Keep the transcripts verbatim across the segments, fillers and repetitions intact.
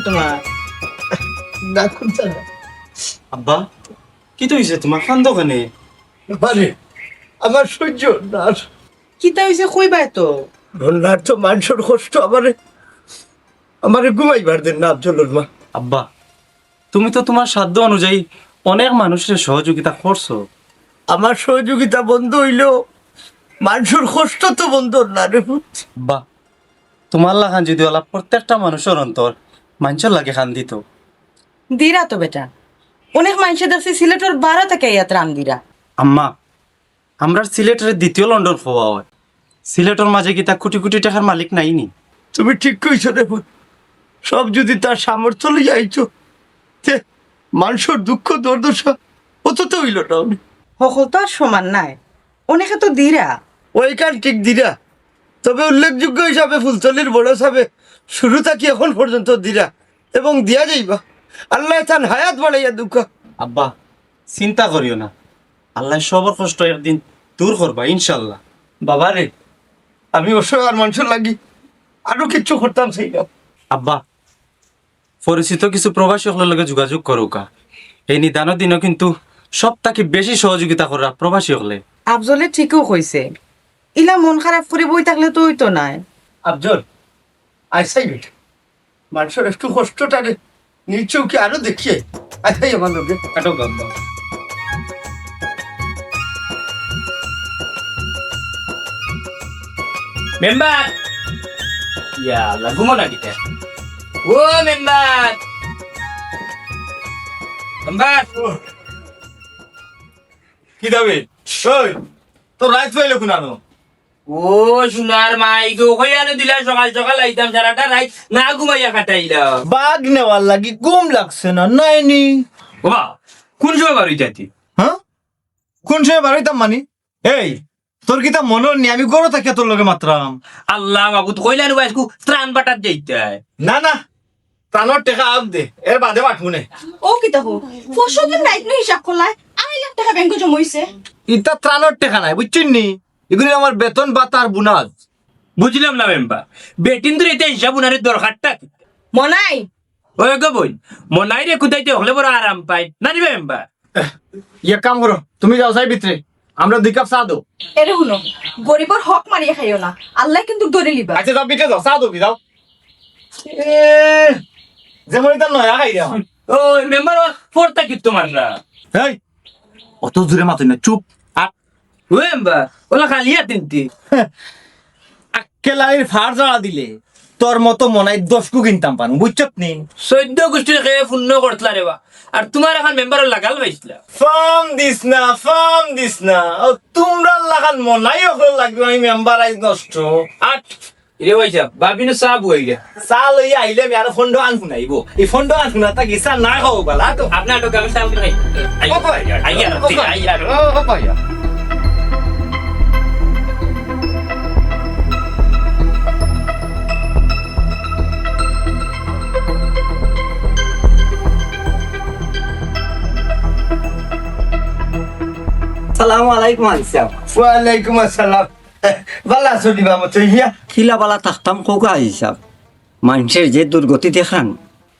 তোমার? না, কুন্তা না। আব্বা, কিতা অইছে তোমার? কান্দো কেনে? বাবারে, আমার সহ্য অর না আর। কিতা অইছে কইবায় তো? বন্যার্ত মানষর কষ্ট আমারে, আমারে ঘুমাইবার দের না, আফজলর মা। আব্বা, তুমি তো তোমার সাধ্য অনুযায়ী অনেক মানুষরে সহযোগিতা করছো। আমার সহযোগিতা বন্ধ অইলেও মানষর কষ্ট তো বন্ধ অর না রে পুত। আব্বা, তোমার লাখান যুদি অলা প্রত্যেকটা মানুষর অন্তর মানষর লাগি কান্দিতো। দিরা তো বেটা, অনেক মানষে দেখছি সিলেটর বারো থাকি আইয়া ত্রাণ দিরা। আম্মা, আমরার সিলেটরে দ্বিতীয় লন্ডন কওয়া অয়। সিলেটর মাঝে কিতা কুটি কুটি টেকার মালিক নাই নি? তুমি ঠিক কইছো রে পুত। সব যুদি তার সামর্থ্য লইয়া আইতো, তে মানষর দুঃখ দুর্দশা অত তো অইলো না। হকল তো আর সমান নায়, অনেকে তো দিরা। অইখান ঠিক দিরা, তবে উল্লেখযোগ্য হিসাবে ফুলতলির বড় সাবে শুরু থাকি এখন পর্যন্ত দিরা এবং দিয়া যাইবা। আল্লায় তান হায়াত বাড়াইয়া দেউক্কা। আব্বা, চিন্তা করিও না, আল্লায় সবর কষ্ট একদিন দূর করবা ইনশাআল্লাহ। বাবারে, আমি অসহায় মানষর লাগি আরো কিচ্ছু করতাম চাইলাম। আব্বা, পরিচিত কিছু প্রবাসী অকলর লগে যোগাযোগ করউক্কা। এই নিদানর দিনো কিন্তু সব থাকি বেশি সহযোগিতা কররা প্রবাসী অকলে। আফজলে ঠিকউ কইছে, ইলা মন খারাপ করি বই থাকলে তো অইতো নায়। আফজল, আইসাই বেটা, মানষর একটু কষ্টটারে নিজ চউখে আরো দেখিয়ে আইসাই আমার লগে। আটো বাবা। মেম্বার! ইয়া আল্লাহ, ঘুমো না কিতা? ও মেম্বার! মেম্বার! কিতা বে? ওই, তোর রাইত পাইলে কোন আনো? ও সোনার মাই গো, কই আনো দিলা, সকাল সকাল আইতাম, সারাটা রাইত না ঘুমাইয়া কাটাইলাম। বাঘ নেওয়ার লাগি ঘুম লাগছে না, নাই নি? ও বা, কোন সময় বার অইতায় তুই? হ্যাঁ? কোন সময় বার অইতাম মানি? এই, তোর কিতা মনো নি আমি ঘরো থাকিয়া তোর লগে মাতরাম? আল্লাহ মাবুদ, কইলা রে আইজকু ত্রাণ বাটাত যাইতায়। না, না, ত্রাণর টেকা আগ দে, এর বাদে বাটমু নে। ও কিতা কও? পরশু দিন রাইত নু হিসাব করলায়, আড়াই লাখ টেকা ব্যাংকো জমা অইছে। ইতা ত্রাণর টেকা নায়, বুঝছইন নি? ইগুলি আমার বেতন ভাতা আর বোনাস। বুঝলাম না মেম্বার, বেটিন্তর ইতা হিসাব উনারে দরকারটা কিতা? মনাই, ওই গো বইন, মনাইরে কুদাইতে হকলে বড় আরাম পায়। না নি মেম্বার? এক কাম করো, তুমি যাও চাই ভিতরে, আমরারে দুই কাপ চা দেও। এরে হুনো, গরিবর হক মারিয়া খাইও না, আল্লায় কিন্তু ধরিলিবা। আচ্ছা, যাও ভিতরে যাও, চা দেও, যাও। এ, যেমন ইতা নয়া খাই রে আমার। ও, মেম্বার, ও ফোরটা কিত্তু মাররা? এই, অত জোরে মাতইন না, চুপ। আর ও মেম্বার, ওলা খালি আর তিনটি। আক্কেল আলীর ফাড় জ্বালা দিলে তোর মতো মনাই দশগু কিনতাম পারমু, বুঝছত নি? চৈদ্দ গুষ্টির খেয়ে পুণ্য করতলা রে বা, আর তুমার অখান মেম্বারর লাগাল পাইছলা। ফাম দিস না, ফাম দিস না। ও, তুমরার লাখান মনাই অকলর লাগি আমি মেম্বার আইজ নষ্ট। আট। রে ভাই সাহেব, ভাবিনো চা বই গিয়া। চা লইয়া আইলে আমি আরো ফন্ড আন হুনাইবো। এই ফন্ড আন হুনা তা গিসা না খাও বালা তো। আপনার তো গামছা আমি খাই। ও ভাই, আইয়া, ও ভাই, আইয়া। ও ভাই। সালামু আলাইকুম আনসার। ওয়ালাইকুম আসসালাম। বালা আছো নি বা মতই মিয়া? কিলা বালা থাকতাম কউক্কা হাজি সাব। মানষর যে দুর্গতি দেখরাম।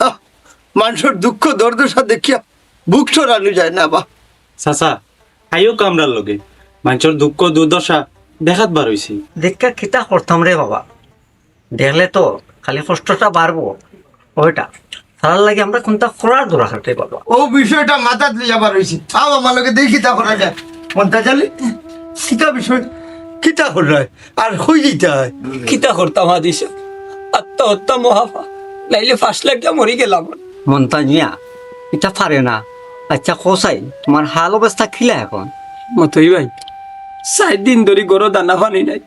আহ, মানষর দুঃখ দুর্দশা দেখিয়া বুক সরানো যায় না বা। চাচা, আইউক্কা আমরার লগে। মানষর দুঃখ দুর্দশা দেখাত বার অইছি। দেখিয়া কিতা করতাম রে বাবা? দেখলে তো খালি কষ্টটা বাড়বো। ওইটা, তার লাগি আমরা কুন্তা করার দরকার রে বাবা। ও বিষয়টা মাথাত লইয়া বার অইছি। আও আমার লগে দেখি কিতা করা যায়। মন্তাজ আলী, কিতা বিষয়? কিতা কররায়? আর কই যাইতায়? কিতা করতাম হাজি সাব? আত্মহত্যা মহাপাপ। নাইলে ফাঁস লাগিয়া মরি গেলাম। মন্তাজ মিয়া, ইতা পারে না। আচ্ছা, কও চাই, তুমার হাল অবস্থা কিলা এখন? মতই ভাই, চাইর দিন ধরি ঘরো দানা পানি নাই।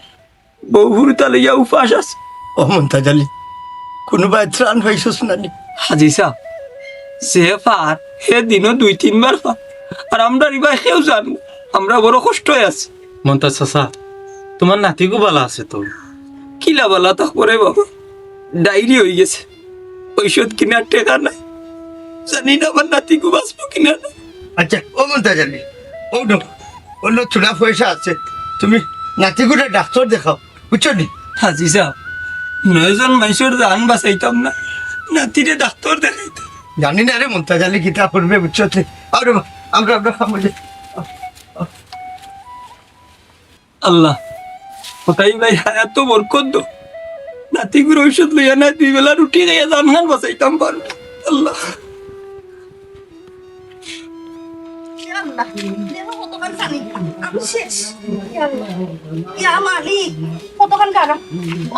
বউ হুরুতা লইয়া উপাস আছে। ও মন্তাজ আলী, কুনুবায় ত্রাণ পাইছস না নি? হাজি সাব, যে পার, হে দিনো দুই তিনবার পার। আর আমরার ইবায় কেউ যার না। আমরা বড় কষ্টে আছি। মন্তাজ চাচা, তুমার নাতিগু বালা আছে তো? কিলা বালা থাকবো রে বাবা? ডায়রি অইগেছে। ঔষধ কিনার টেকা নাই। জানি না আমার নাতিগু বাঁচবো কিনা না। আচ্ছা, ও মন্তাজ আলী, ও দেখো, অনো থুড়া পয়সা আছে, তুমি নাতিগুরে ডাক্তর দেখাও, বুঝছো নি? হাজি সাব, নয়জন মানষর জান বাঁচাইতাম না, নাতিরে ডাক্তর দেখাইতাম। জানি না রে মন্তাজ আলী কিতা করবে, বুঝছো নি? আরে বা, আমরা, আমরা, আমরা, আল্লাহ, কটাই ভাই হায়াত তো বরকত দো। নাতিগুর ঔষধ লইয়া নাই, দুই বেলা রুটি খাইয়া জানহান বাঁচাইতাম পারবো। আল্লাহ। ইয়া আল্লাহ, দেখো কতখান পানি। আমি শেষ। ইয়া আল্লাহ। ইয়া মালিক, কতখান খারাপ।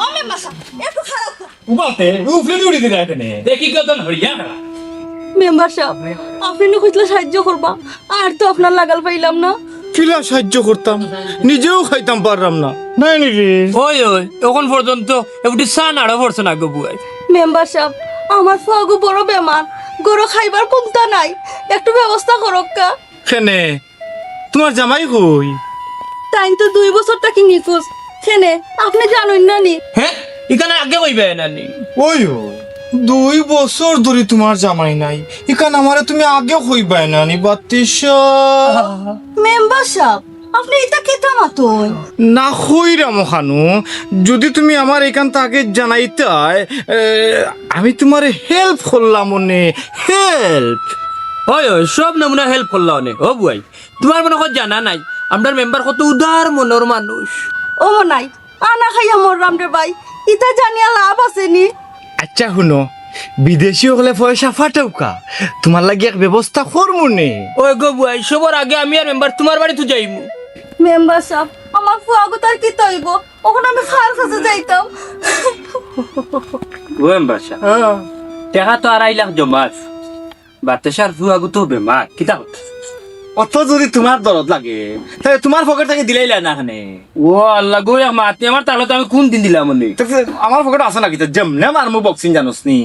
ও মেম্বার সাব, একটু খারাপ। উবাতে, উফলে দৌড়ি দিলা এখানে। দেখি কত হরিয়া। মেম্বার সাব, আপনে নু কইছলা সাহায্য করবা, আর তো আপনার লাগাল পাইলাম না। কিলা সাহায্য করতাম, নিজেও খাইতাম পারলাম না। নাই নি রে? ওই, ওই, অখন পর্যন্ত এগুটি চা নাড়া পড়ছে না গো বুয়াই। মেম্বার সাব, আমার ফুয়াগু বড় বেমার, ঘরো খাইবার কুন্তা নাই, একটু ব্যবস্থা করউক্কা। কেনে? তুমার জামাই কই? তাইন তো দুই বছর থাকি নিখোঁজ। কেনে, আপনে জানইন না নি? হে? ইখান আগে কইবায় না নি? ওই, ওই, দুই বছর ধরি তুমার জামাই নাই, ইখান আমারে তুমি আগে কইবায় না নি, বাতিশা? মেম্বার সাব, আপনে ইতা কিতা মাতইন? না কইরাম অখানউ, যুদি তুমি আমারে ইখান থাকি জানাইতায়, এ, আমি তুমারে help করলাম অনে, help। ওই, ওই, সব নমুনা help করলা অনে, ও বুয়াই। তুমার মনো কয় জানা নাই, আমরার মেম্বার কত উদার মনর মানুষ। ও মনাই, আনা খাইয়া মররাম রে ভাই, ইতা জানিয়া লাভ আছে নি? আচ্ছা হুনো, বিদেশি অকলে পয়সা পাঠাউক্কা, তুমার লাগি এক ব্যবস্থা করমু নে। ওই গো বুয়াই, সবর আগে আমি আর মেম্বার তুমার বাড়িত যাইমু। মেম্বার সাব, আমার ফুয়াগুতার কিতা অইবো? অখন আমি কার কাছে যাইতাম? ও মেম্বার সাব, হ্যাঁ। টেকা তো আড়াই লাখ জমা আছে। বাতেশার ফুয়াগু তো বেমার, কিতা করতা? অত যুদি তুমার দরদ লাগে, তাইলে তুমার পকেট থাকি দিলাইলায় না কেনে? ও আল্লাহ গো, এক মাতি আমার, তাইলে তো আমি কুনদিন দিলাম অনে। তে আমার পকেটো আছে না কিতা? যেমনে মারমু boxing জানোস নি।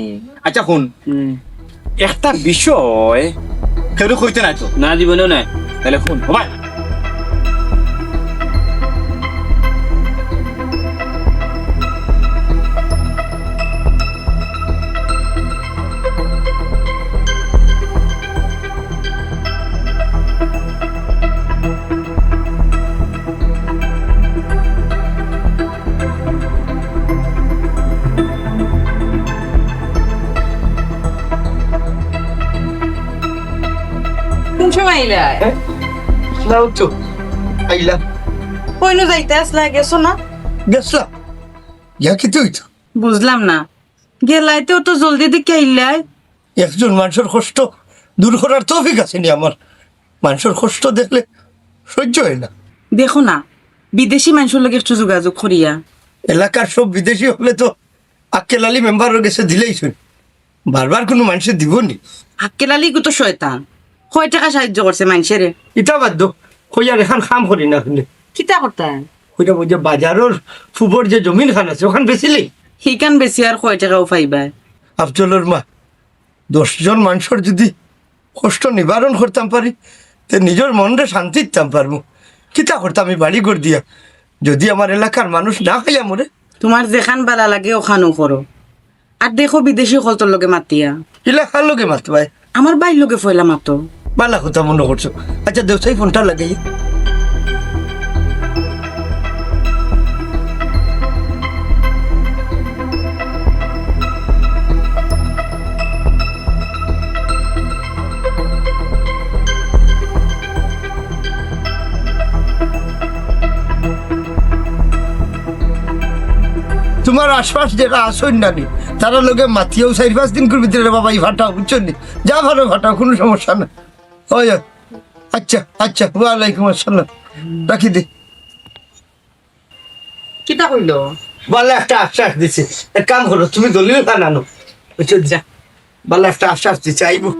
আচ্ছা হুন, হুম। একটা বিষয় কেউরে কইতে নাই তো? না, জীবনেও নাই। তাইলে হুন, ও ভাই। কুন সময় আইলায়? হ্যাঁ? না, উঠছো। আইলাম। কইনো যাইতা আছলায়, গেছো না? গেছলাম। গিয়া কিতা অইতো? বুঝলাম না। গেলায় তে অত জলদি দেখিয়া আইলায়? একজন মানষর কষ্ট দূর করার তৌফিক আছে নি আমার? মানষর কষ্ট দেখলে সইজ্য অয় না। দেখো না, বিদেশি মানষর লগে একটু যোগাযোগ করিয়া। এলাকার সব বিদেশি অকলে তো আক্কেল আলী মেম্বারর গেছে দিলাইছইন। বারবার কুনু মানষে দিবো নি? আক্কেল আলীগু তো শয়তান। কয় টেকা সাহায্য করছে মানষরে? ইতা বাদ দেও। কইয়ার একখান কাম করি না অইলে। কিতা করতায়? কইরা অউ যে বাজারর পুবর যে জমিনখান আছে, অখান বেচিলেই। হিখান বেচিয়া আর কয় টেকাউ পাইবায়? আফজলর মা, দশ জন মানষর যুদি কষ্ট নিবারণ করতাম পারি, তে নিজর মনরে শান্তি দিতাম পারমু। কিতা করতাম ই বাড়ি ঘর দিয়া, যুদি আমার এলাকার মানুষ না খাইয়া মরে? তুমার যেখান ভালা লাগে অখানউ করো। আর দেখো বিদেশি অকলতর লগে মাতিয়া। ইলা কার লগে মাতবায়? আমার ভাইর লগে পয়লা মাতো। ভালা কথা মনো করছো। আচ্ছা, দেও চাই ফোনটা লাগাই। তুমার আশপাশ যেরা আছইন না নি, তারার লগে মাতিয়াউ চাইর পাঁচ দিনকুর ভিতরে রে বাবা, ই ফাটাও, বুঝছো নি? যা ফাটাও, ফাটাও, কুনু সমস্যা নাই। ওই, ওই। আচ্ছা, আচ্ছা, ওয়ালাইকুম আসসালাম। রাখি দে। কিতা কইলো? বালা একটা আশ্বাস দিছে। এক কাম করো, তুমি দলিল খান আনো। বুঝছো? যা। বালা একটা আশ্বাস দিছে, আইবো।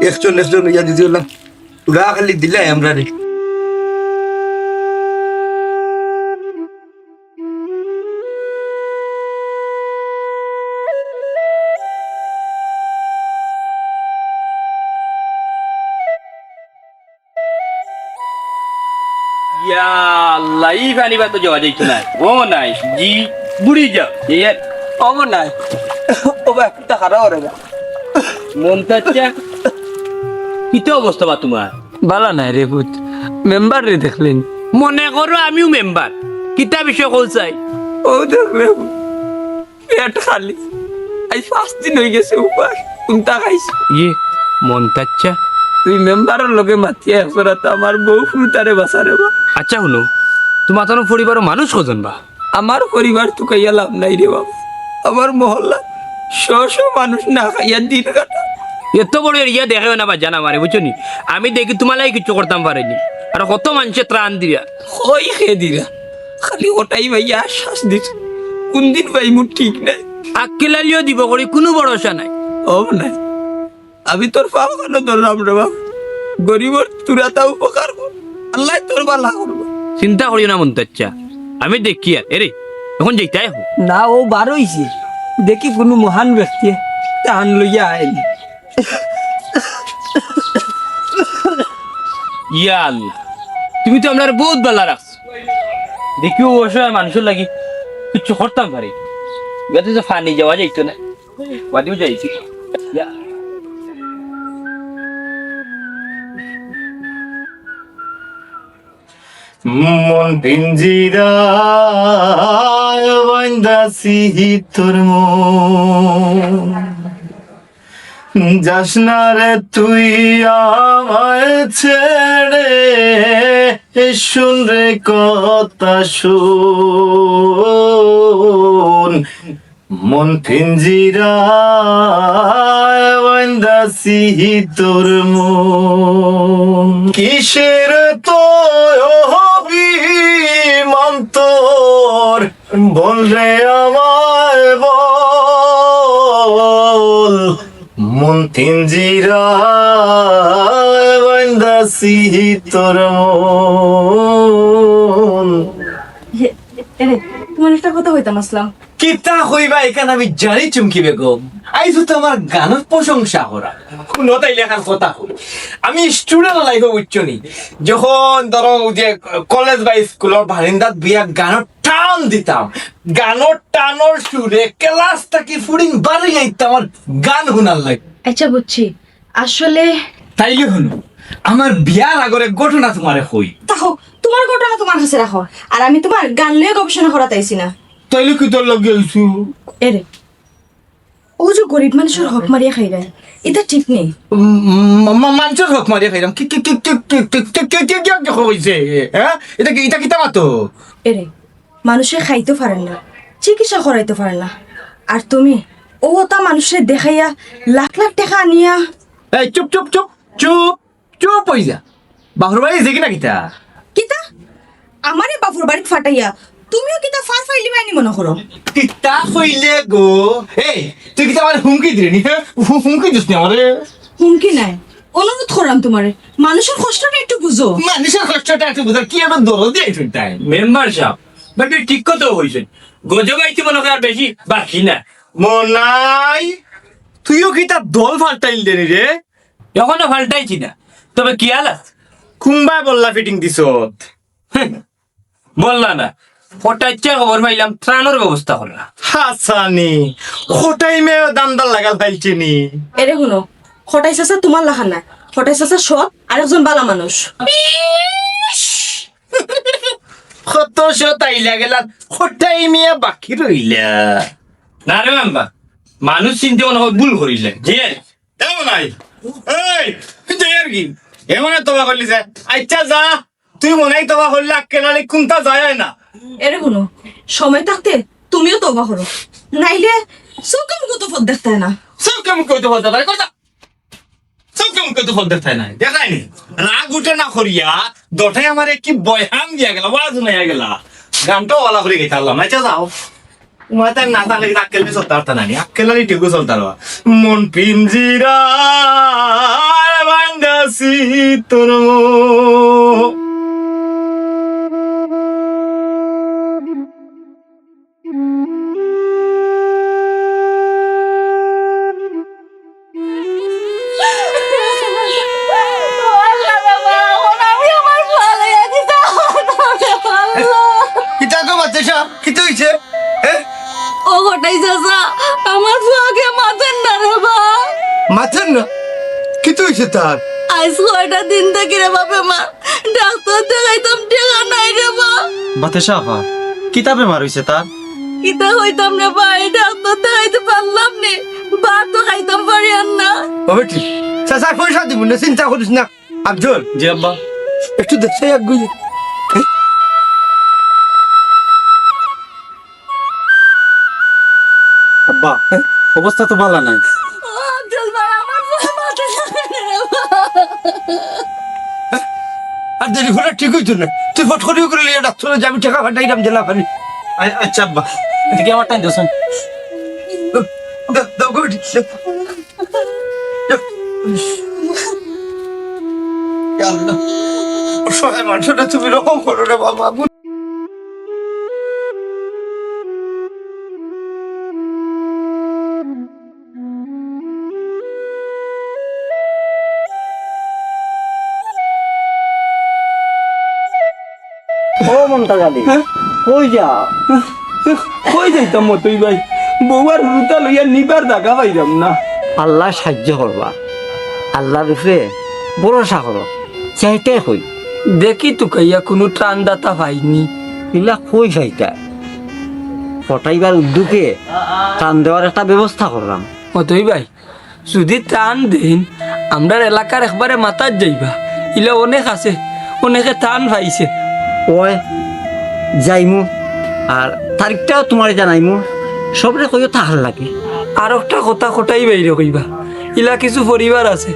একজন একজন অইয়া দিদি অইলাম। উড়া খালি দিলাই আমরারে। ইয়া আল্লাহ, ই পানি বা তো যাওয়া যাইতো না। ও নাই, জি, বুড়ি যা। এ, ও নাই। ও বা, একটা খারাপ ওরে বা। মন্তাজ চাচা, কিতা অবস্থা বা তুমার? বালা নাই রে পুত, মেম্বাররে দেখলে নি? মনে করো আমিও মেম্বার, কিতা বিষয় কও চাই? ও দেখলে। পেট খালি। আইজ পাঁচ দিন অইগেছে উপাস। কুন্তা খাইছি? ইয়ে, মন্তাচ্চা। তুই মেম্বারর লগে মাতিয়া একজরাত আমার বউ ফুরুতারে বাঁচা রে বা। আচ্ছা হুনো, তুমার তানো পরিবারো মানুষ কয়জন বা? আমার পরিবার তুকাইয়া লাভ নাই রে বাবা। আমার মহল্লাত শ শ মানুষ না খাইয়া দিন কাটায়। এত বড় এরিয়া দেখাইও না বা জান আমারে, বুঝছো নি? আমি দেখি তুমার লাগি কিচ্ছু করতাম পারি নি। আর কত মানষে ত্রাণ দিরা। কই কে দিরা? খালি ওটাই ভাইয়া আশ্বাস দিরা। কুনদিন পাইমু ঠিক নাই। আক্কেল আলিও দিব করি, কুনু ভরসা নাই। ও নাই। আমি তোর পাও কেন ধরলাম রে বাবা? গরিবর তুরা তা উপকার কর, আল্লায় তোর বালা করবো। চিন্তা করিও না মন্তাচ্চা, আমি দেখিয়ার। এরে, অখন যাইতায় অখন। না, ও বার অইছে, দেখি কুনু মহান ব্যক্তি তাহান লইয়া আইনি। ইয়া আল্লাহ, তুমি তো আমরারে বউত বালা রাখছো। দেখিও অসহায় মানষর লাগি কিচ্ছু করতাম পারি। ইয়াতে তো পানি যাওয়া যাইতো না। বাদিও যাইছি। ইয়া। মন পিঞ্জিরায় বাইন্দাছি তোর মন। যাস না রে তুই আমায় ছেড়ে, শুন রে কথা শুন। মন পিঞ্জিরায় বাইন্দাছি তোর মন। কিসের তো অভিমান তোর, বল রে আমায় বল। মন পিঞ্জিরায় বাইন্দাছি তোর মন। এ, এ, এরে, তুমার একটা কথা কইতাম আছলাম। কিতা কইবা ইখান আমি জানি চুমকি বেগম। আইজ তো আমার গানর প্রশংসা করা। হুনো তাইলে ইখান কথা কই। আমি student life-ও বুঝছো নি, যখন ধরো ওই যে কলেজ বা স্কুলর বারিন্দাত বইয়া গানর টান দিতাম, গানর টানর সুরে class থাকি ফুড়িন বারই আইতাম আমার গান হুনার লাগি। আচ্ছা বুঝছি, আসলে তাইলে হুনো, আমার বিয়ার আগর এক ঘটনা তুমারে কই। তাহো, তুমার ঘটনা তুমার কাছে রাখো, আর আমি তুমার গান লইয়া গবেষণা করাত আইছি না। তাইলে কিতার লাগি আইছো? এরে, ও যে গরিব মানষর হক মারিয়া খাইরায়, ইতা ঠিক নি। উম, মা-, মা-, মানষর হক মারিয়া খাইরাম? কি, কি, কি কইছে? হ্যাঁ? ইতা কি, ইতা কিতা মাতো? এরে, মানষে খাইতো পারের না, চিকিৎসা করাইতো পারের না, আর তুমি অউ অতা মানষরে দেখাইয়া লাখ লাখ টেকা আনিয়া। এই চুপ, চুপ, চুপ, চুপ, চুপ অই যা। বাপর বাড়ি গেছে কিনা কিতা? কিতা? আমারে বাপর বাড়িত ফাটাইয়া তুমিও কিতা ফার ফাইলিবায়নি মনো করো? কিতা কইলে গো? এই, তুই কিতা আমারে হুমকি দিরে নি, হ্যাঁ? হু-, হুমকি দিস নি আমারে? হুমকি নায়, অনুরোধ করলাম তুমারে, মানষর কষ্টটা একটু বুঝো। মানষর কষ্টটা একটু বুঝো, কি এমন দরদি আইছইন তাইন? মেম্বার সাব, বেটি ঠিক কথা কইছইন। গজব আইতে মনো কয় আর বেশি বাকি না। মনাই, তুইও কিতা দল ফাল্টাইলে নি রে? অখনো ফাল্টাইছি না, তবে খিয়াল আছে। কুনবায় বল্লা fitting দিছত? হুম, বল্লা না, কটাইচ্চায় খবর পাইলাম, ত্রাণর ব্যবস্থা কররা। হাছানি, কটাই মেয়েও দান্দার লাগাল ফাইলছে নি। এরে হুনো, কটাই চাচা তুমার লাখান নায়, কটাই চাচা সৎ, আরেকজন বালা মানুষ। কত সৎ আইলা গেলা, কটাই মিয়া বাকি রইলা। না রে মেম্বার, মানুষ চিনতে মনো কয় ভুল করিলে। জি। এমন নাই। এই, তুই আর কি? এমন তবা করলি যে, আচ্ছা যা, তুই মনাই তবা করলে আক্কেল আলী কুনতা যায় না। এরে হুনো, সময় থাকতে তুমিও তবা করো, নাইলে চউখে মুখে তো পথ দেখতায় না। চউখে মুখে তো পথ দেখতায় না, কথা। চউখে মুখে তো পথ দেখতায় না, দেখায় নি। রাগ উঠে না করিয়া, দটাই আমারে কি বয়ান দিয়া গেলা, ওয়াজ হুনাইয়া গেলা। গানটাও ভালা করি গাইতাম পারলাম না, আচ্ছা যাও। মাথায় না থাকলে আক্কেলে চলতে পারতা না নি, আক্কেল আলী ঠিকও চলতে পারবা। মন পিঞ্জিরা বান্ধাছি তোর মন। কিতা গো বাচ্চা সাহেব, কিতা অইছে? হ্যাঁ? ও কটাই চাচা, আমার ফুয়াকে মাতেন না রে বা। মাতেন না? কিতা অইছে তার? আইজ কয়টা দিন থাকি রে বা বেমার, ডাক্তার দেখাইতাম টেকা নাই রে বা। বাতেশা আফা, কিতা বেমার অইছে তার? কিতা কইতাম রে ভাই, ডাক্তার দেখাইতে পারলাম নে, ভাত তো খাইতাম পারি আর না। ও বেটি, চাচা পয়সা দিবো নে, চিন্তা করিস না। আফজল। জি আব্বা। একটু দেখ, সেই এক গুলি। আব্বা, অবস্থা তো ভালা নাই। ও আফজল ভাই, আমার মাথা ধরে রে বাবা। আর দেরি করলে ঠিক অইতো না। তুই ফট করি ওগুলো নিয়ে ডাক্তারে যাবি, টেকা পাঠাইলাম জেলা পানি। আ-, আচ্ছা আব্বা, এটা কি আমার টাইম দিয়েছেন? দাও, দাও, গো, ঠিক আছে। ইয়া আল্লাহ, অসহায় মানুষটা তুমি রহম করো রে বাবা। ও মমতাজ আলী, হ্যাঁ? কই যা? কই যাইতাম মতই ভাই? বউ আর হুরুতা লইয়া নিবার জাগা পাইলাম না। আল্লায় সাহায্য করবা, আল্লার উপরে ভরসা করো। চাইতে কই। দেখি তুকাইয়া কুনু ত্রাণদাতা পাইনি। ইলা কই পাইতা? ফটাইবার উদ্যোগে ত্রাণ দেওয়ার একটা ব্যবস্থা করলাম। মতই ভাই, যুদি ত্রাণ দেইন, আমরার এলাকার একবারে মাথাত যাইবা। ইলা অনেক আছে, অনেকে ত্রাণ পাইছে। ওই যাইমু, আর তারিখটাও তুমারে জানাইমু। সবরে কইও তাহার লাগে। আর একটা কথা কটাই বাইরে কইবা, ইলা কিছু পরিবার আছে,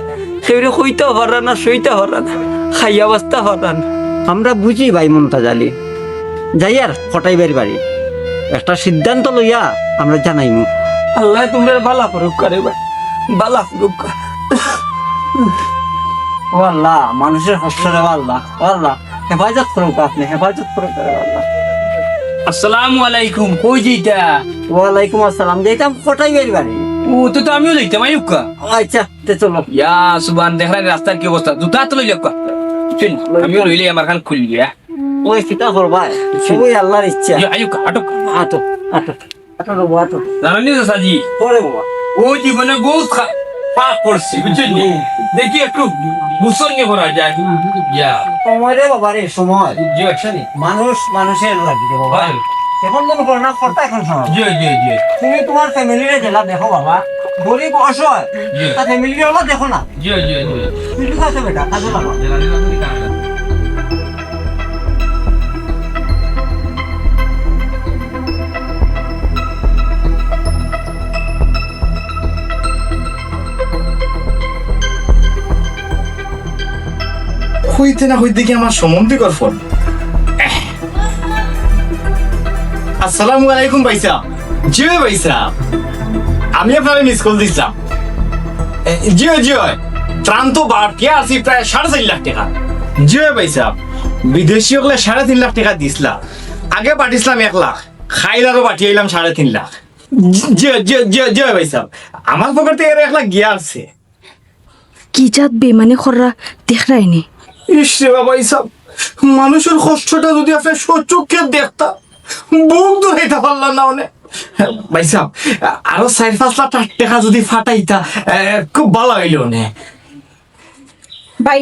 কেউরে কইতাও পাররা না, সইতা পাররা না, খাইয়া বাঁচতা পাররা না। আমরা বুঝি ভাই মমতাজ আলী, যাইয়ার কটাইবার বাড়ি একটা সিদ্ধান্ত লইয়া আমরা জানাইমু। আল্লায় তুমরার ভালা করুক্কা রে ভাই, ভালা করুক্কা। ও আল্লাহ, মানুষের কষ্ট রে আল্লাহ, ও আল্লাহ, হেফাজত করুক্কা আপনে, হেফাজত করুক্কা রে আল্লাহ। আসসালামু আলাইকুম, কই যাইতা? ওয়ালাইকুম আসসালাম, যাইতাম কটাইবার বাড়ি। ও তো, তো আমিও যাইতাম, আইউক্কা। আচ্ছা, তে চলো। ইয়া সুবহান, দেখরায় রাস্তার কি অবস্থা, জুতা তো লইলাউক্কা। চল, আমিও লইলে আমার খান খুলিয়া। ওই কিতা করবা? সবই আল্লার ইচ্ছা। ইয়া, আইউক্কা, আটক। আটো, আটো, আটো রে বাবা, আটো। জানো নি চাচাজি? ওরে বাবা। ও জীবনে বহুত খা-, পাপ করছি, বুঝছইন নি? দেখি একটু গোসল নি করা যায়। ইয়া। সময় রে বাবা রে, সময়। জি, আচ্ছা নি। মানুষ মানুষের লাগি রে বাবা। হয়। এখন মনে করো না, করতা এখন সময়। জি, জি, জি। তুমি তুমার family রে যেলা দেখো বাবা, গরিব অসহায়, জি। তার family রে ওলা দেখো না। জি, জি, জি। তুই ঠিক আছে বেটা, কাজে লাগো। কইতে না কইতে কি আমার সম্বন্ধিকর ফোন। আসসালামু আলাইকুম ভাইসাব। জি অয় ভাইসাব, আমি আপনারে miss call দিছলাম। এ, জি অয়, জি অয়, ত্রাণ তো বাটিয়া আছি প্রায় সাড়ে চাইর লাখ টেকা। জি অয় ভাইসাব, বিদেশি অকলে সাড়ে তিন লাখ টেকা দিছলা। আগে বাটিছলাম এক লাখ, কাইল আরো বাটিয়া আইলাম সাড়ে তিন লাখ। জি, জি, জি, জি, জি অয় ভাইসাব, আমার পকেট থাকি এর এক লাখ গিয়া আছে। কি জাত বেইমানি কররা দেখরায়নি। ইস রে বাবা, ইসাব, মানুষর কষ্টটা যুদি আপনে স্বচক্ষে দেখতা, বুক ধরাইতা পারলা না অনে। ভাইসাব, আরো চাইর পাঁচ লাখ টেকা যুদি ফাটাইতা, এ, খুব ভালা অইলো অনে। ভাই,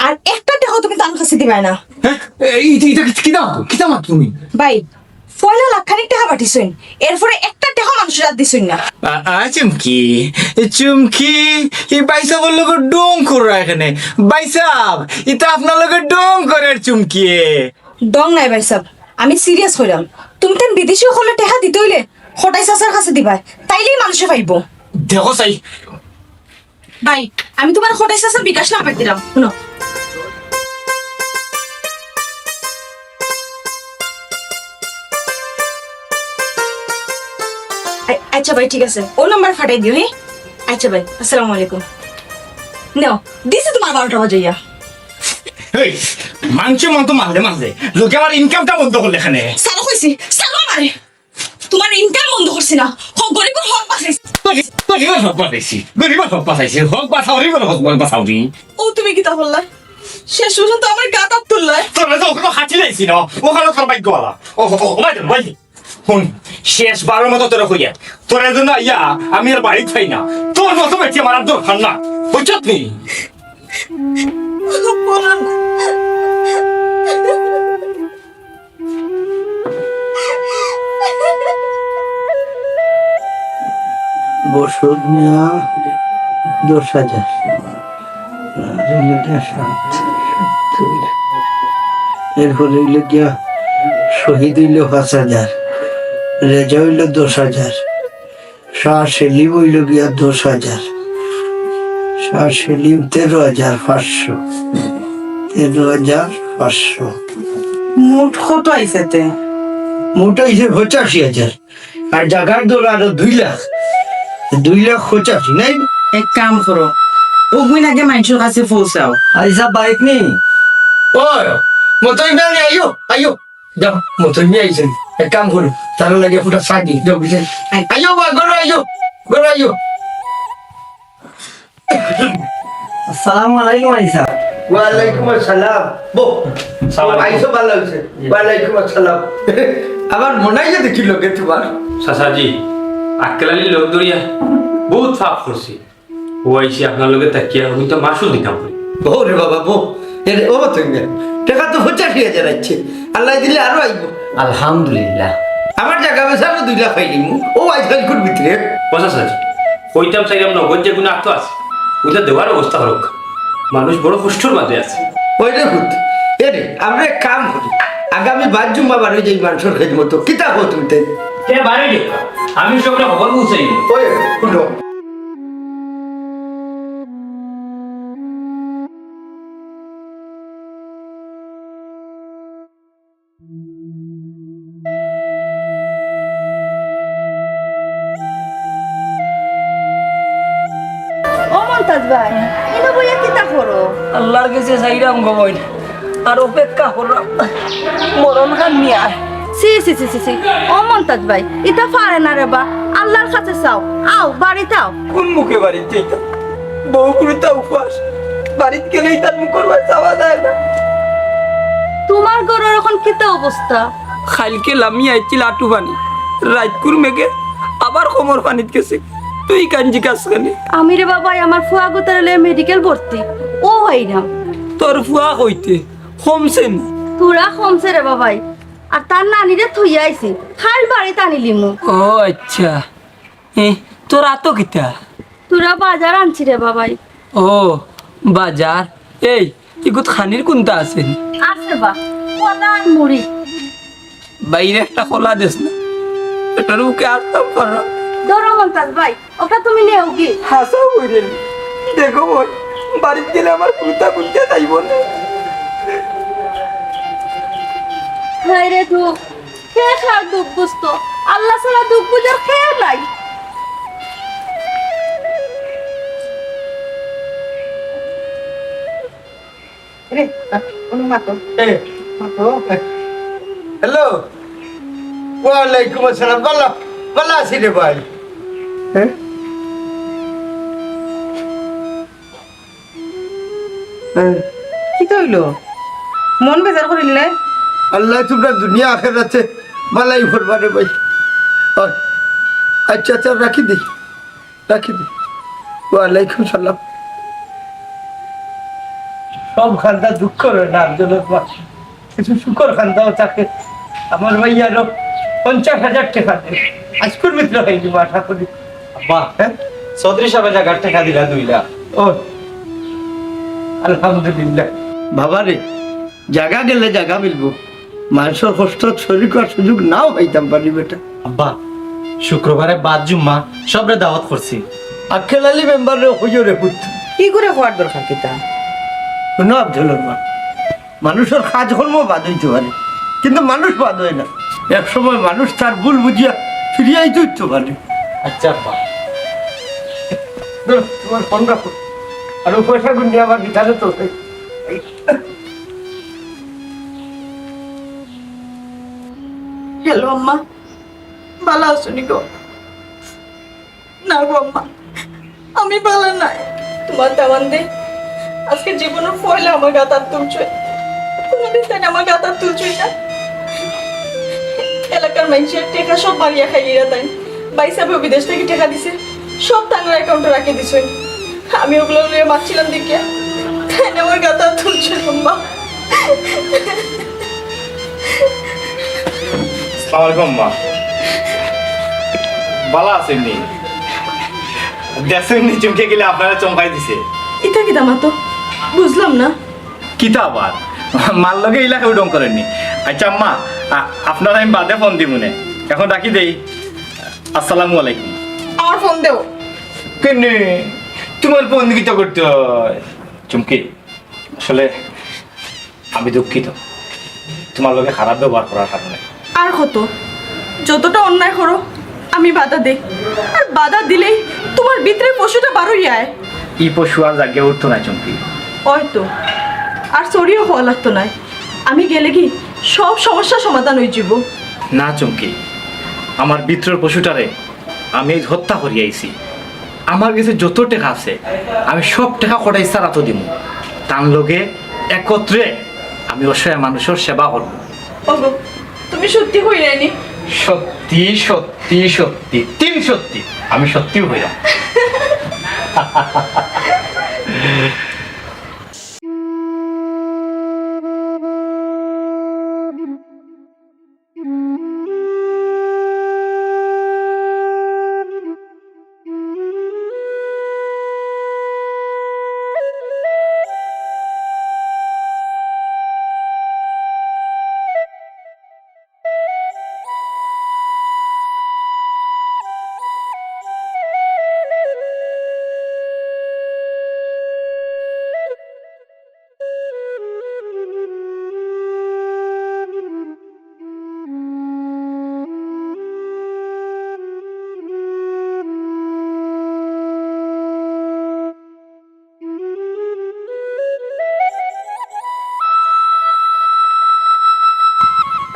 আর একটা টেকাও তুমি তান কাছে দিবায় না। হ্যাঁ? এই, ইটা, ইটা কিতা, কিতা মাত তুমি? ভাই, পয়লা লাখ খানিক টেকা পাঠিছইন, এরপরে একটা টেকা মানুষর হাত দিছইন না। আ, আ, চুমকি, এ চুমকি, ই ভাইসাবর লগে ঢং কররা কেনে। ভাইসাব, ইতা আপনার লগে ঢং করের চুমকিয়ে। ঢং নায় ভাইসাব, আমি serious কইরাম। তুমি তান বিদেশি অকলরে টেকা দিতে অইলে কটাই চাচার কাছে দিবায়, তাইলেই মানুষে পাইবো। দেখো চাই, ভাই, আমি তুমার কটাই চাচার বিকাশ নাম্বার দিরাম, হুনো। আ-, আচ্ছা ভাই, ঠিক আছে, অউ নাম্বার ফাটাই দিও, হ্যাঁ? আচ্ছা ভাই, আসসালামু আলাইকুম। নেও, দিছি তুমার বারোটা বাজাইয়া। এই, মানষে মন তো মারলে মারলে, লোকে আমার income টা বন্ধ করলে কেনে। ছাড়ো কইছি, ছাড়ো আমারে। তুমার income বন্ধ করছি না, হক গরিবর হক বাঁচাইছি। গরিবর হক বাঁচাইছি, গরিবর হক বাঁচাইছি, হক বাঁচাওরি বলে হক বাঁচাওরি। ও তুমি কিতা করলায়? শেষ পর্যন্ত আমার গাত আত তুললায়। তোরে তো অখনো খাটি লাইছি না, অখনো তোর ভাগ্য ভালা। ও, ও, ও, ভাই, ভাই। হুন, শেষ বারর মতো তোরে কইয়ার, তোরে যেন আইয়া আমি আর বাড়িত পাই না, তোর মতো বেটি আমার আর দরকার না, বুঝছত নি? ওষুধ নেওয়া দশ হাজার, আর হইল গিয়া সাত, এরপরে হইল গিয়া শহীদ হইল পাঁচ হাজার, রেজা হইল দশ হাজার, শাহ সেলিম হইল গিয়া দশ হাজার, শাহ সেলিম তেরো হাজার পাঁচশো, তেরো হাজার পাঁচশো। মোট কত আইছে তে? মোট আইছে পঁচাশি হাজার। আর জাগার দর আরো দুই লাখ, দুই লাখ পঁচাশি নাই? এক কাম করো, অগুইন আগে মানষর কাছে পৌঁছাও। আইসা বাইক নি? ও, মতই না রে, আইও, আইও। যাও, মতই নিয়ে আইছেন। এক কাম করো, তার লাগে ফুটা চা দি, যাও, বুঝলেন? আইও, বা, ঘরে আইও, ঘরে আইও। আসসালামু আলাইকুম, আলী সাহেব। ওয়ালাইকুম আসসালাম। বো, সালাম আলাইকুম। আইসো, ভালো হইছে। ওয়ালাইকুম আসসালাম। আমার মনে হয় যে দেখি লোকে তোমার। চাচাজি, আক্কেল আলীর লোক ধরিয়া বহুত পাপ করছি। ও আইসি আপনার লগে তাকিয়া, আমি তো মাসুল দিতাম করি। বো রে বাবা, বো। এ রে, ও তো ইন্ডিয়া। টাকা তো পঁচাশি হাজার আছে। আল্লাহ দিলে আরো আইবো। আলহামদুলিল্লাহ। আমার জাগা বেচা আমি দুই লাখ পাইলিমু। ও আইজ কাইলকুর ভিতরে। ও চাচাজি, কইতাম চাইলাম নগদ যে গুণ আতো আছে, ওটা দেওয়ার ব্যবস্থা করুক। মানুষ বড় কষ্টর মাঝে আছে। ওই রে হুত, এ রে, আমরা এক কাম করি, আগামী বাদ জুম্মা বারো যাই মানষর খেদমতো, কিতা কও তুমি তাই? তে বারো যাও, আমি সবটা খবর পৌঁছাই। ওই, হুনো। ও মন্তাজ ভাই, ইনো বইয়া কিতা করো? আল্লাহর গেছে চাইরাম গো বইন, আর অপেক্ষা কররাম মরণ খান নিয়া। ছি, ছি, ছি, ছি, ছি। ও মন্তাজ ভাই, ইতা পারে না রে বা, আল্লাহর কাছে চাও, আও, বাড়িত আও। কোন মুখে বাড়িত যাইতাম? বউ গুরুতা উপাস, বাড়িত গেলেই তার মুখর বায় চাওয়া যায় না। তোমার ঘরর অখন কিতা অবস্থা? কাইলকে লামি আইছিল আটু পানি, রাইতকুর মেঘে আবার কোমর পানিত গেছে। তুই কান জিকাস কেনে? আমি রে বাবাই, আমার ফুয়া গুতারে লইয়া মেডিকেল ভর্তি, ও হইরাম। তোর ফুয়া কইতে কমছে নি? তোরা কমছে রে বাবাই, আর তার নানিরে থইয়া আইছি, কাইল বাড়িত আনিলিমু। ও আচ্ছা, এ, তোর আতো কিতা? তোরা বাজার আনছি রে বাবাই। ও, বাজার। এই, ইগুত খানির কুন্তা আছে নি? আছে বা, কলা আর মুড়ি। বাইরে একটা কলা দেস না, পেটর ভুকে আটতাম পারলাম। ধরো মন্তাজ ভাই, ওটা তুমি নেও কি? হাসাও বইরে। দেখো বই, বাড়িত গেলে আমার কুন্তা কুন্তা যাইব না। হায় রে দুঃখ, কে কার দুঃখ বুঝতো? আল্লাহ ছাড়া দুঃখ বুঝার কেউ নাই। রে, অনু মাতো। এ। মাতো। হ্যালো। ওয়ালাইকুম আসসালাম। ভালা, ভালা আছি রে ভাই। হ্যাঁ? হ্যাঁ। কিতা অইলো? মন বেজার করিল নে? আল্লাহ তোমরা দুনিয়া আখেরাতে ভালাই করবা রে ভাই। অয়। আচ্ছা, আচ্ছা, রাখি দি। রাখি দি। ওয়ালাইকুম সালাম। সব খান্দা দুঃখ রয় না, আফজলর মা। কিছু সুখর খান্দাও থাকে। আমার ভাই আরো পঞ্চাশ হাজার টেকা দেয়। আইজকুর ভিতরে অইযিবো আশা করি। আব্বা, হ্যাঁ? চৌধুরী সাবে জাগার টেকা দিলা দুই লাখ। ও, আলহামদুলিল্লাহ। বাবা রে, জাগা গেলে জাগা মিলবো। মানষর কষ্টত শরিক অওয়ার সুযোগ নাও পাইতাম পারি বেটা। আব্বা, শুক্রবারে বাদ জুম্মা সবরে দাওয়াত করছি। আক্কেল আলী মেম্বাররে কইও রে পুত। কি করে কওয়ার দরকার কিতা? হুনো আফজলর মা, মানষর কাজকর্ম বাদ অইতে পারে, কিন্তু মানুষ বাদ অয় না। এক সময় মানুষ তার ভুল বুঝিয়া ফিরিয়া আইতে অইতে পারে। আচ্ছা আব্বা। ধরো, তোমার ফোন রাখো। আর ওই পয়সাগুন নিয়া আমার ভিতরে তো। হ্যালো আম্মা, ভালা আছো নি গো? না গো আম্মা, আমি ভালা নাই। তোমার দামান দে আজকে জীবনর পয়লা আমার গাত আত তুলছইন। কোনোদিন তাইন আমার গাত আত তুলছইন না। এলাকার মাইনষর টেকা সব মারিয়া খাইলিরা তাইন। ভাইসাবে বিদেশ থাকি টেকা দিছে, সব তানর অ্যাকাউন্টো রাখি দিছইন। আমি ওগুলা লইয়া মাতছিলাম দেখিয়া তাইন আমার গাত আত তুলছইন আম্মা। আসসালামু আলাইকুম আম্মা। ভালা আছইন নি? দেখছইন নি, চুমকি কিলা আপনারে চমকাই দিছে। ইতা কিতা মাতো? বুঝলাম না। কিতা আবার? মার লগে ইলা কেউ ঢং করেনি। আচ্ছা আম্মা, আ-, আপনারে আমি বাদে ফোন দিমুনে। এখন রাখি দেই। আসসালামু আলাইকুম। আমার ফোন দেও। কেনে? তুমার ফোন কিতা করতে অয়? চুমকি, আসলে আমি দুঃখিত তুমার লগে খারাপ ব্যবহার করার কারণে। আর কত? যতটা অন্যায় করো, আমি বাধা দেই। আর বাধা দিলেই তুমার ভিতরে পশুটা বারইয়া আয়। ই পশু আর জাগিয়া উঠতো নায়, চুমকি। অয় তো, আর sorry-ও কওয়া লাগতো নায়। আমি গেলেগি সব সমস্যা সমাধান অইযিবো। না চুমকি, আমার ভিতরর পশুটারে আমি আইজ হত্যা করিয়া আইছি। আমার গেছে যত টেকা আছে, আমি সব টেকা কটাইছার আতো দিমু। তান লগে একত্রে আমি অসহায় মানুষর সেবা করমু। ওগো, তুমি সত্যি কইরায় নি? সত্যি, সত্যি, সত্যি, তিন সত্যি। আমি সত্যিউ কইরাম।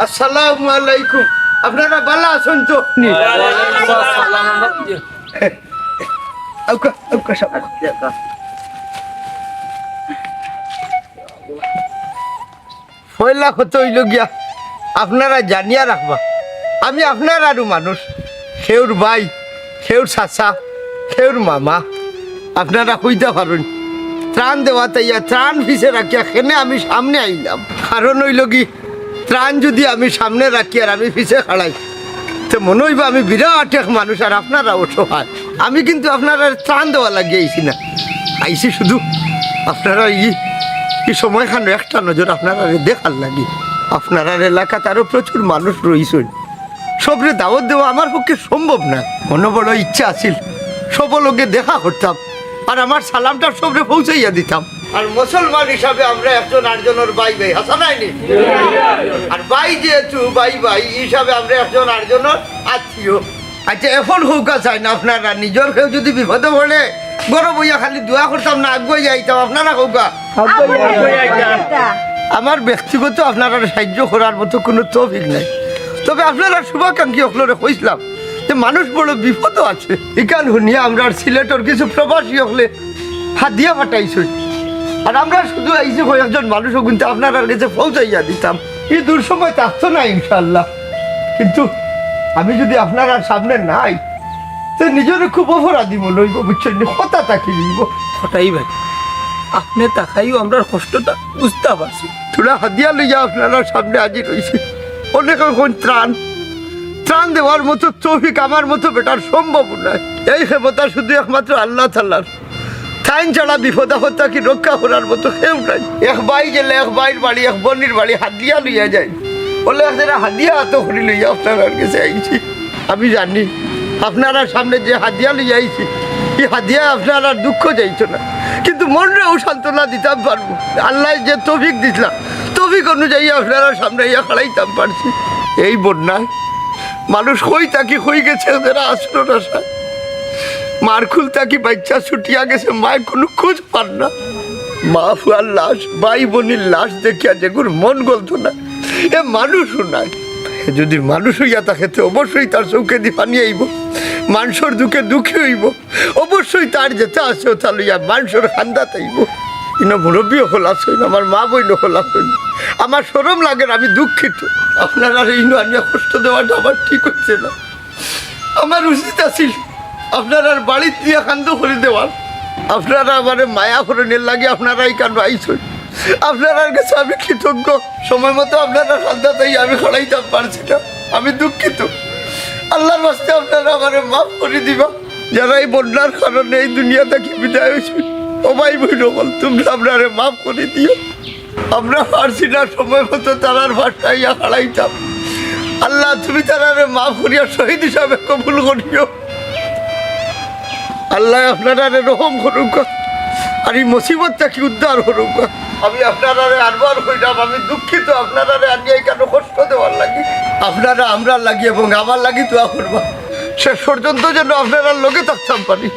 আসসালামু আলাইকুম। আপনারা ভালা আছইন তো? আউক্কা, আউক্কা সাব। পয়লা কথা অইলো গিয়া, আপনারা জানিয়া রাখবা, আমি আপনারারউ মানুষ, কেউর ভাই, কেউর চাচা, কেউর মামা, আপনারা কইতা পারইন। ত্রাণ দেওয়াত আইয়া, ত্রাণ পিছে রাখিয়া কেনে আমি সামনে আইলাম। কারণ অইলো গি, ত্রাণ যুদি আমি সামনে রাখি আর আমি পিছে খাড়াই, তে মনো অইবো আমি বিরাট এক মানুষ আর আপনারা অসহায়। আমি কিন্তু আপনারারে ত্রাণ দেওয়ার লাগি আইছি না, আইছি শুধু আপনারার ই, ই সময়খানো একটা নজর আপনারারে দেখার লাগি। আপনারার এলাকাত আরো প্রচুর মানুষ রইছইন, সবরে দাওয়াত দেওয়া আমার পক্ষে সম্ভব নায়। মনো বড় ইচ্ছা আছিল সবর লগে দেখা করতাম, আর আমার সালামটা সবরে পৌঁছাইয়া দিতাম। আর মুসলমান হিসাবে আমরা একজন আরজনর ভাই ভাই, হাছা নায় নি? আর ভাই যেহেতু ভাই ভাই হিসাবে আমরা একজন আরজনর আত্মীয়। আচ্ছা, এখন কউক্কা চাইন আপনারা, নিজর কেউ যুদি বিপদো পড়ে, ঘরো বইয়া খালি দোয়া করতাম না, আগুয়াইয়া আইতাম, আপনারা কউক্কা। আমার ব্যক্তিগত আপনারারে সাহায্য করার মতো কুনু তৌফিক নাই, তবে আপনারা শুভাকাঙ্ক্ষী অকলরে কইছলাম যে মানুষ বড় বিপদো আছে। ইখান হুনিয়া আমরার সিলেটর কিছু প্রবাসী অকলে হাদিয়া পাঠাইছইন, আর আমরা শুধু আইছি কয়েকজন মানুষ অগুইনতে আপনারার গেছে পৌঁছাইয়া দিতাম। ই দুঃসময় থাকতো না ইনশাআল্লাহ, কিন্তু আমি যুদি আপনারার সামনে নাই, তে নিজরে খুব অপরাধী মনো অইবো, বুঝছইন নি? কথা থাকি অইবো। কটাই ভাই, আপনে থাকাইও আমরার কষ্টটা বুঝতা পারছি। থুড়া হাদিয়া লইয়া আপনারার সামনে হাজির অইছি। অনেকে কইন ত্রাণ, ত্রাণ দেওয়ার মতো তৌফিক আমার মতো বেটার সম্ভব নায়। এই ক্ষমতা শুধু একমাত্র আল্লাহ তাআলার। তাইন ছাড়া বিপদ আপদ থাকি রক্ষা করার মতো কেউ নাই। এক ভাই গেলে এক ভাইর বাড়ি, এক বইনর বাড়ি হাদিয়া লইয়া যায়। অলা এক জেরা হাদিয়া আতো করি লইয়া আপনারার গেছে আইছি। আমি জানি আপনারার সামনে যে হাদিয়া লইয়া আইছি, ই হাদিয়ায় আপনারার দুঃখ যাইতো না, কিন্তু মনরেও সান্ত্বনা দিতাম পারমু। আল্লায় যে তৌফিক দিছলা, তৌফিক অনুযায়ী আপনারার সামনে আইয়া খাড়াইতাম পারছি। এই বন্যায় মানুষ কই থাকি কই গেছে, এরা আশ্রয় আশায়। মার কুল থাকি বাইচ্চা ছুটিয়া গেছে, মায় কুনু খোঁজ পার না। মা ফুয়ার লাশ, ভাই বইনর লাশ দেখিয়া যেগুর মন গলতো না, এ মানুষও নায়। এ যুদি মানুষ অইয়া থাকে, তে অবশ্যই তার চউখেদি পানি আইবো, মানষর দুঃখে দুঃখী অইবো, অবশ্যই তার যেতা আছে অতা লইয়া মানষর কান্দাত আইবো। ইনো মুরব্বি অকল আছইন, আমার মা বইন অকল আছইন, আমার শরম লাগের, আমি দুঃখিত। আপনারারে ইনো আনিয়া কষ্ট দেওয়াটা আমার ঠিক অইছে না। আমার উচিত আছিল আপনারার বাড়িত নিয়া কান্দো করি দেওয়ার। আপনারা আমারে মায়া করইন, এরলাগি আপনারা ইখানো আইছইন। আপনারার গেছে আমি কৃতজ্ঞ। সময় মতো আপনারার কান্দাত আইয়া আমি খাড়াইতাম পারছি না, আমি দুঃখিত। আল্লার ওয়াস্তে আপনারা আমারে মাফ করি দিবা। যারা এই বন্যার কারণে এই দুনিয়া থাকি বিদায় অইছে, ও ভাই বইন অকল, তুমরা আমরারে মাফ করি দিও। আমরা পারছি না সময় মতো তারার বাসায় আইয়া খাড়াইতাম। আল্লাহ, তুমি তারারে মাফ করিয়া শহীদ হিসাবে কবুল করিও। আল্লাহ আপনারারে রহম করুক্কা, আর এই মুসিবত থাকি উদ্ধার করুক্কা। আমি আপনারারে আরবার কইরাম, আমি দুঃখিত আপনারারে আনিয়া এখানো কষ্ট দেওয়ার লাগি। আপনারা আমরার লাগি এবং আমার লাগি দোয়া করবা, শেষ পর্যন্ত যেন আপনারার লগে থাকতাম পারি।